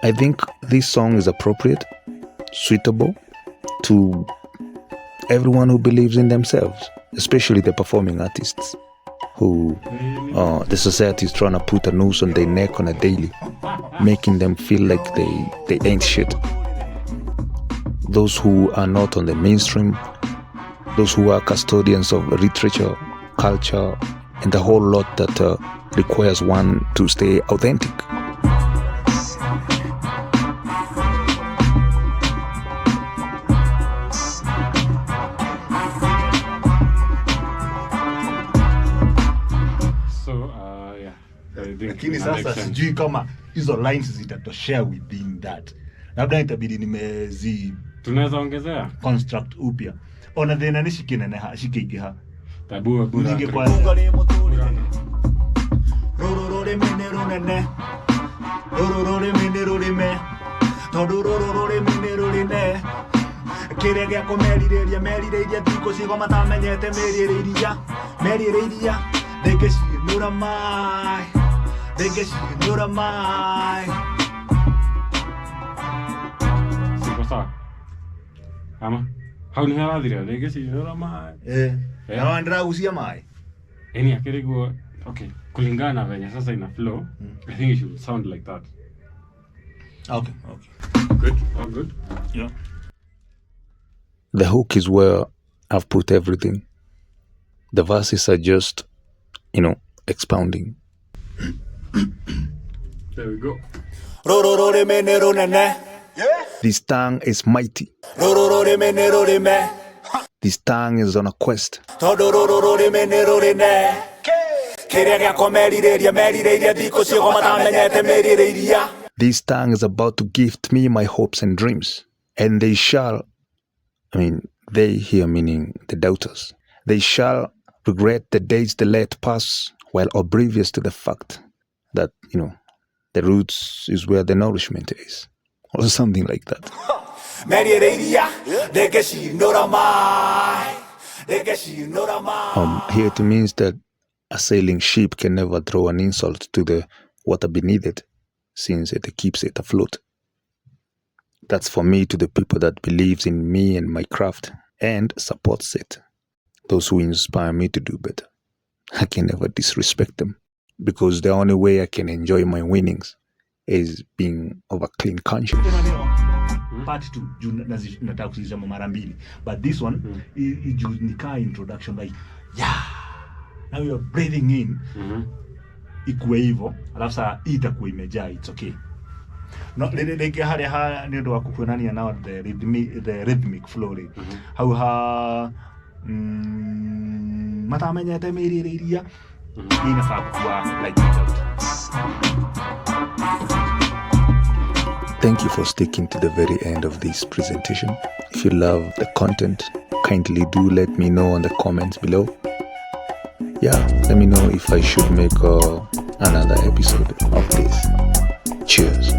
I think this song is appropriate, suitable to everyone who believes in themselves, especially the performing artists who the society is trying to put a noose on their neck on a daily, making them feel like they ain't shit. Those who are not on the mainstream, those who are custodians of literature, culture, and the whole lot that requires one to stay authentic. So yeah, I think Lakini ina sasa make sense. Sijui kama hizo lines zitatoshea within that. Labda itabidi nimezi Tunaweza ongezea. Construct upya. Ona thĩna nĩ cikineneha cikĩingĩha. Tabu hebu Nyingĩ run. kwanza. Rũrũ rũrĩmĩ nĩ rũnene, rũrũ rũrĩmĩ nĩ rũrĩme, tondũ rũrũ rũrĩmĩ nĩ rũrĩne kĩrĩa gĩa kũmerirĩria merirĩirie thikũ cigo matamenyete mĩrĩrĩiria merirĩiria ndĩngĩcinũra mai, ndĩngĩcinũra mai. Siko sawa ama hau nĩ harathira rĩngĩ cinũra maĩ. Eh, Eh. na ndĩragucia mai. Yani akĩriguo, okay, kulingana na venye sasa ina flow, I think it should sound like that. Okay. Good, all good. Yeah. The hook is where I've put everything. The verses are just expounding. There we go. Rũrũ rũrĩmĩ nĩ rũnene. This tongue is mighty. Rũrũ rũrĩmĩ nĩ rũrĩme. This tongue is on a quest. Tondũ rũrũ rũrĩmĩ nĩ rũrĩne kĩrĩa gĩakwa merirĩria merirĩirie thikũ cigo matamenyete mĩrĩrĩiria. This tongue is about to gift me my hopes and dreams. And they shall, I mean, they here meaning the doubters, they shall regret the days they let pass while oblivious to the fact that the roots is where the nourishment is. Or something like that. Merirĩiria ndĩngĩcinũra mai, ndĩngĩcinũra mai. Here it means that a sailing ship can never throw an insult to the water beneath it, since it keeps it afloat. That's for me, to the people that believes in me and my craft and supports it. Those who inspire me to do better. I can never disrespect them because the only way I can enjoy my winnings is being of a clean conscience. Ĩno nĩyo part 2 juu nataka kuzisema mara mbili, but this one juu ni kaa introduction, like, yeah, now you're breathing in. Ikuwe hivyo, alafu saa hii itakuwa imejaa. It's okay. No rĩngĩ harĩa ha nĩ ũndũ wa kuonania now the rhythmic flow rĩ, hau ha matamenyete mĩrĩrĩiria hii inafaa kuwa like without. Thank you for sticking to the very end of this presentation. If you love the content, kindly do let me know on the comments below. Yeah, let me know if I should make another episode of this. Cheers.